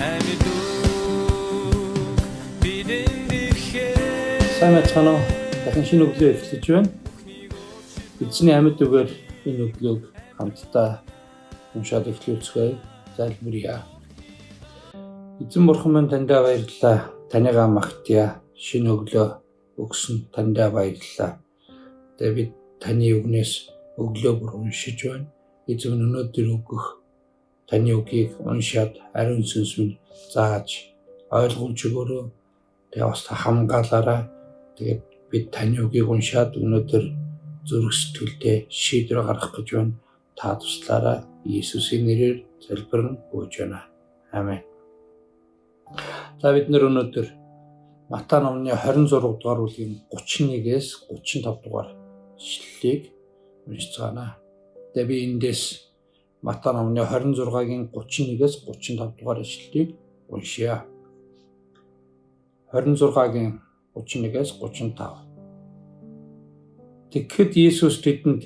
Амьд үг бидэнд ирэхээр Сайн байцгаана уу? Дахин шинэ өглөө эхлэж байна. Эзний амьд үгээр энэ өглөөг хамтдаа уншаад эхлүүлцгээе. Залбирая. Эзэн бурхан минь, таньдаа баярлалаа. Таныгаа магтъя. Шинэ өглөө өгсөн таньдаа баярлалаа. Тэгээ бид таны үгнээс өглөө бүр уншиж байна. Эзэн, өнөөдөр өгөх таны үгийг уншаад ариун сүнс минь зааж ойлгуулж өгөөрэй. Тэгээ бас хамгаалаарай. Тэгээд бид таны үгийг уншаад өнөөдөр зүрх сэтгэлдээ шийдвэр гаргах гэж байна. Та туслаарай. Иесусийн нэрээр залбирэн гуйж байна. Амен. За, бид нар өнөөдөр Матай номны 26 дугаар бүлгийн 31-ээс 35 дугаар ишлэлийг уншицгаана. Тэгээ би эндээс Матай номны 26-гийн 31-ээс 35 дугаар ишлэлийг уншъя. 26-гийн 31-ээс 35. Тэгэхэд Иесус тэдэнд: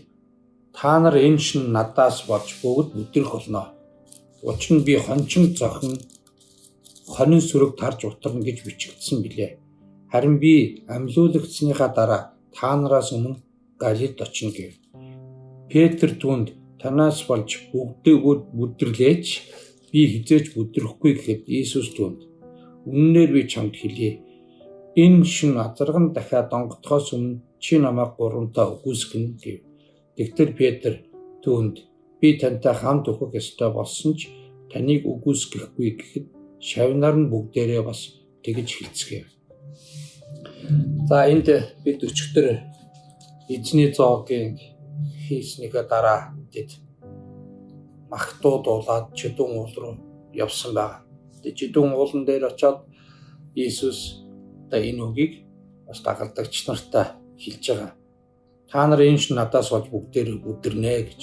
"Та нар энэ шөнө надаас болж бүгд бүдрэх болно. Учир нь би хончин зохин хонин сөрөг тарж утарна гэж бичигдсэн билээ. Харин би амьлуулагдсаныхаа дараа та нараас өмнө Галилд очино" гэв. Петр түүнд: "Танаас болж бүгдөө бүдэрлээ ч би хэзээ ч бүдрэхгүй" гэхэд Иесус түүнд: "Үнэнээр би чамд хэлье. Энэ шөнө азарган дахиад онгодохоос өмнө чи намайг гурвантаа үгүйсгэнэ" гэв. Тэгтэл Петр түүнд: "Би тантай хамт үхэх ёстой болсон ч таныг үгүйсгэхгүй" гэхэд шавь нар нь бүгдээрээ бас тэгж хэлцгээв. За, энд бид өчигдөр эзний зоогийн хийснийхээ дараа тэд махтууд уулаад Чидүүн уул руу явсан байна. Тэгээд Чидүүн уулан дээр очиод Иесус одоо энэ үгийг бас дагалдагч нартаа хэлж байгаа. Та нар энэ шөнө надаас болж бүгдээр бүдэрнэ гэж.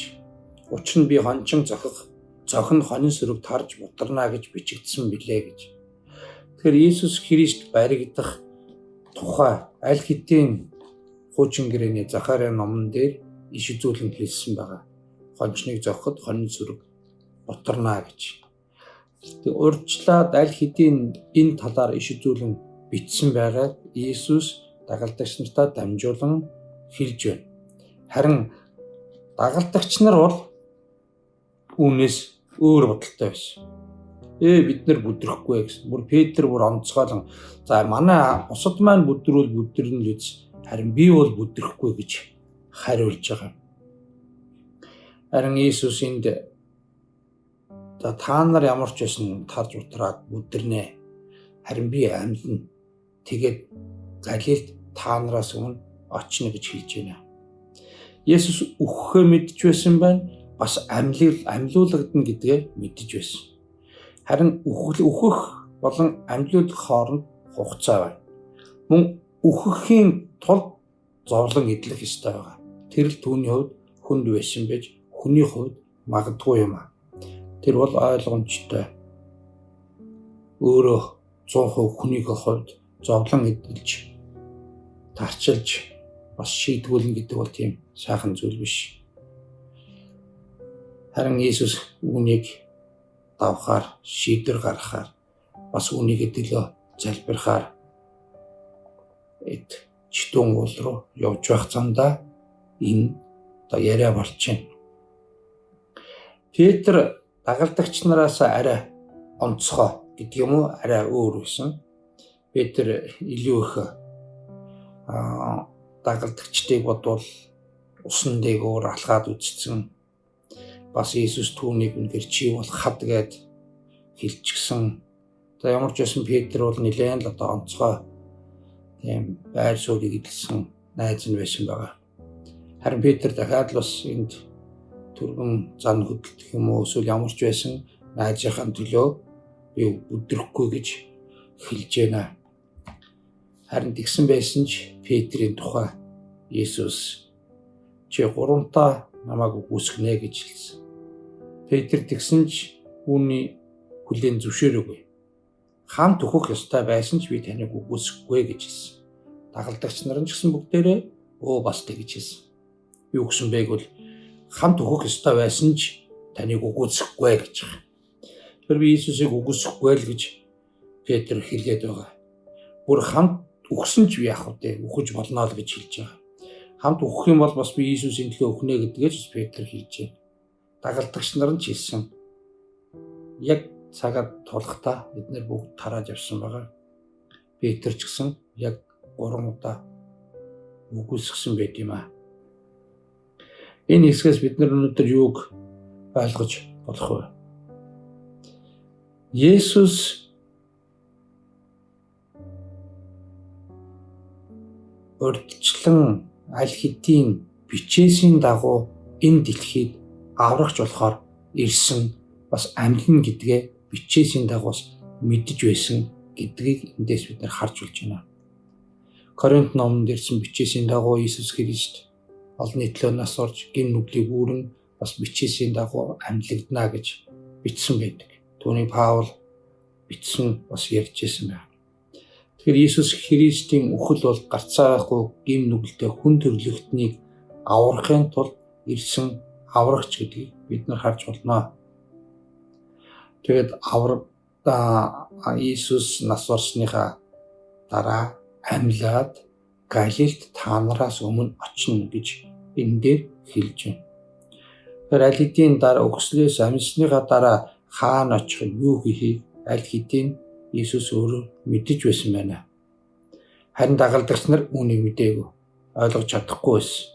Учир нь би хончин зохих зохин хонин сөрөг тарж бутарна гэж бичигдсэн билээ гэж. Тэгэхээр Иесус Христ баригдах тухай аль хэдийн хуучин гэрээний Захария номон дээр иш үзүүлэн хэлсэн байгаа. Хончныг зохиход хонин сөрөг бутарна гэж. Тэг урьдчилаад аль хэдийн энэ талаар иш үзүүлэн бичсэн байгааг Иесус дагалдагч нартаа дамжуулан хэлж байна. Харин дагалдагч нар бол үүнээс өөр бодолтой байсан. Бид нар бүдрэхгүй гэсэн. Бүр Петр бүр онцгойлон, за, манай бусад маань бүдрүүл бүдрэн л үз. Харин би бол бүдрэхгүй гэж хариулж байгаа. Харин Иесус энд: за, та нар ямар ч байсан тарж утраад бүдэрнэ. Харин би амьлна. Тэгээд Галилд та нараас өмнө очно гэж хэлж байна. Есүс үхэхээ мэдж байсан байна. Бас амьлуулагдана гэдгээ мэдэж байсан. Харин үхэх болон амьлуулах хооронд хугацаа байна. Мөн үхэхийн тулд зовлон эдлэх ёстой байгаа. Тэр л түүний хувьд хүнд байсан байж хүний хувьд магадгүй юм аа. Тэр бол ойлгомжтой. Өөрөө 100% хүнийхээ хувьд зовлон эдэлж, тарчилж бас шийтгүүлнэ гэдэг бол тийм сайхан зүйл биш. Харин Иесус үүнийг давхаар, шийдвэр гаргахаар, бас үүнийг төлөө залбирахаар эд Чидүүн уул руу явж байх замдаа энэ одоо яриа болж байна. Петр дагалдагч нараас арай онцгой гэдэг юм уу, арай өөр байсан. Петр илүү их дагалдагчдыг бодвол усан дээгүүр алхаад үзсэн. Бас Иесус түүнийг үнэхээр чи бол хад гээд хэлчихсэн. За, ямар ч байсан Петр бол нэлээд л одоо онцгой тийм байр суурийг эдэлсэн найз нь байсан байгаа. Харин Петр дахиад л бас энд түргэн зан хөдөлгөх юм уу, эсвэл ямар ч байсан найзынхаа төлөө би бүдрэхгүй гэж хэлж байна. Харин тэгсэн байсан ч Петрийн тухай Иесус чи гурамтаа намайг үгүйсгэнэ гэж хэлсэн. Петр тэгсэн ч үүний хүлээн зөвшөөрөөгүй. Хамт үхэх ёстой байсан ч би таныг үгүйсгэхгүй гэж хэлсэн. Дагалдагч нар нь ч гэсэн бүгдээрээ бас тэгж хэлсэн. Юу гэсэн бэ гэвэл хамт үхэх ёстой байсан ч таныг үгүйсгэхгүй гэж байгаа. Тэр би Иесусыг үгүйсэхгүй л гэж Петр хэлээд байгаа. Бүр хамт үхсэн ч яах вэ? Үхэж болно л гэж хэлж байгаа. Хамт үхэх юм бол бас би Иесусийн төлөө үхнэ гэдгээ ч Петр хэлж байна. Дагалдагч нар нь ч хэлсэн. Яг цагаад тулахдаа бид нэр бүгд тараад явсан байгаа. Петр ч гэсэн яг 3 удаа үгүйсгэсэн байт юм аа. Энэ хэсгээс бид нар өнөөдөр юуг ойлгож болох вэ? Есүс урьдчилан аль хэдийн бичээсийн дагуу энэ дэлхийд аврагч болохоор ирсэн бас амьлна гэдгээ бичээсийн дагуу бас мэдэж байсан гэдгийг эндээс бид нар харж болж байна. Коринт номонд ирсэн бичээсийн дагуу Иесус Христ олон нийтлөө нас орж гим нүглийг үүрэн бас бичээсийн дагуу амьлагдана гэж бичсэн байдаг. Түүнийг Паул бичсэн бас ярьж байсан байна. Тэгэхээр Иесус Христийн үхэл бол гарцаа байхгүй гим нүгэлтэй хүн төрлөختнийг аврахын тулд ирсэн аврагч гэдгийг бид нар харж болно. Тэгээд Иесус нас орсныхаа дараа амьлаад Галилд та нараас өмнө очино гэж энэ дээр хэлж байна. Тэгэхээр аль хэдийн дараа өгслөөс амьсныхаа дараа хаана очих нь юу хийхийг аль хэдийн Иесус өөрөө мэдэж байсан байна. Харин дагалдагч нар үүнийг мдээгүй, ойлгож чадахгүй байсан.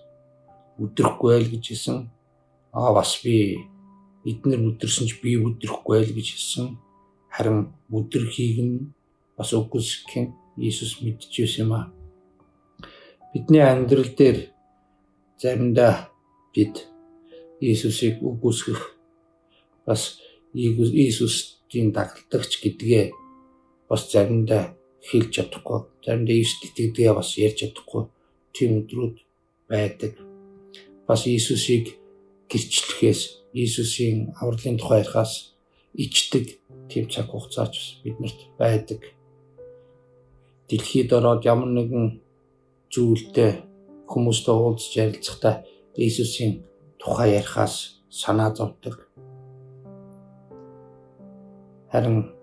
Өдөрхгүй л гэж хэлсэн. Бас би эднэр өдөрсөн ч би өдөрхгүй л гэж хэлсэн. Харин өдөрхийг нь бас үгүйсгэх нь Иесус мэдчихсэн юм аа. Бидний амьдрал дээр заримдаа бид Иесусыг үгүйсгэх бас Иесусийн дагалдагч гэдгээ бас заримдаа хэлж чадахгүй, заримдаа Иесуст итгэдгээ бас ярьж чадахгүй тийм өдрүүд байдаг. Бас Иесусыг гэрчлэхээс, Иесусийн авралын тухай ярихаас ичдэг тийм цаг хугацаач биднэрт байдаг. Дэлхийд ороод ямар нэгэн зүйлтэй хүмүүстэй уулзч ярилцахдаа Иесусийн тухай ярихаас санаа зовдөг. Харин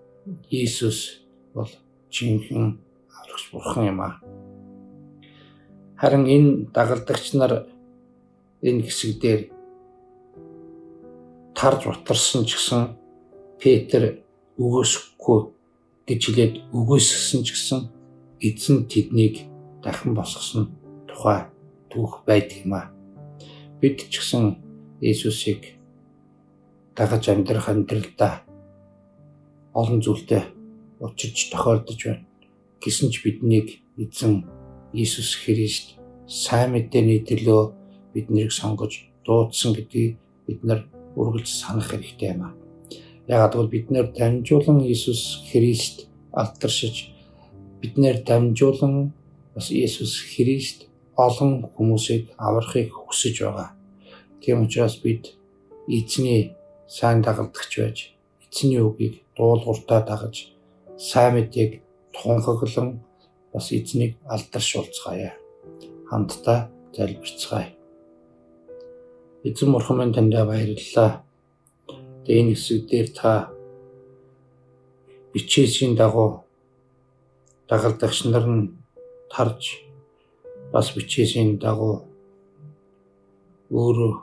Иесус бол жинхэнэ аврагч бурхан юм аа. Харин энэ дагалдагч нар энэ хэсэг дээр тарж утарсан ч гэсэн Петр үгүйсэхгүй гэж хэлээд үгүйсгэсэн ч гэсэн эзэн тэднийг дахин босгосон тухай түүх байдаг юм аа. Бид ч гэсэн Иесусыг дагаж амьдрах амьдралдаа олон зүйлтэй учирч тохиолдож байна. Гэсэн ч биднийг эзэн Иесус Христ сайн мэдээний төлөө биднийг сонгож дуудсан гэдгийг бид нар үргэлж санах хэрэгтэй юм аа. Яагаад гэвэл бид нэр дамжуулан Иесус Христ алдаршиж, биднээр дамжуулан бас Иесус Христ олон хүмүүсийг аврахыг хүсэж байгаа. Тийм учраас бид эзний сайн дагалдагч байж, эзний үгийг дуулууртаа дагаж, сайн мэдээг тунхаглан бас эзнийг алдаршуулцгаая. Хамтдаа залбирцгаая. Эзэн бурхан минь, таньдаа баярлалаа. Тэгээ энэ хэсэг дээр та бичээсийн дагуу дагалдагч нар нь тарж бас бичээсийн дагуу өөрөө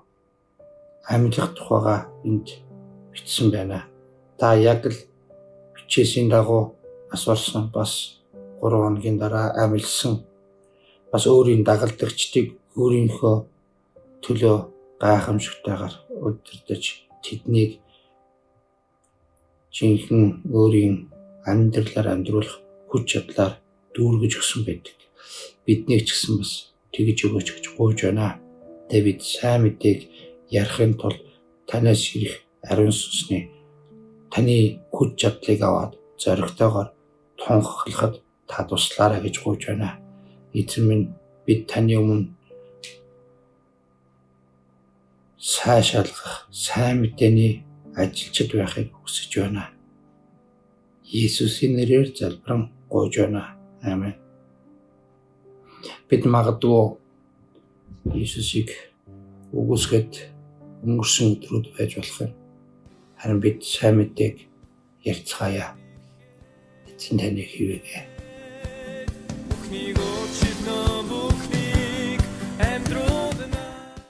амьлах тухайга энд бичсэн байна. Та яг л бичээсийн дагуу нас орсон, бас 3 хоногийн дараа амьлсан, бас өөрийн дагалдагчдыг өөрийнхөө төлөө гайхамшигтайгаар удирдах, тэднийг жинхэнэ өөрийн амьдралаар амьдруулах хүч чадлаар дүүргэж өгсөн байдаг. Биднийг ч гэсэн бас тэгж өгөөч гэж гуйж байна. Тэгээ бид сайн мэдээг ярихын тулд танаас ирэх ариун сүнсний таны хүч чадлыг аваад зоригтойгоор тунхаглахад та туслаарай гэж гуйж байна. Эзэн минь, бид таны өмнө сайшаалгах сайн мэдээний ажилчид байхыг хүсэж байна. Иесусийн нэрээр залбиран гуйж байна. Амен. Бид магадгүй Иесусыг үгүйсгээд өнгөрсөн өдрүүд байж болох юм. Харин бид сайн мэдээг Ярьцгаая. Эзэн таныг хивээгээ. Бүхнийг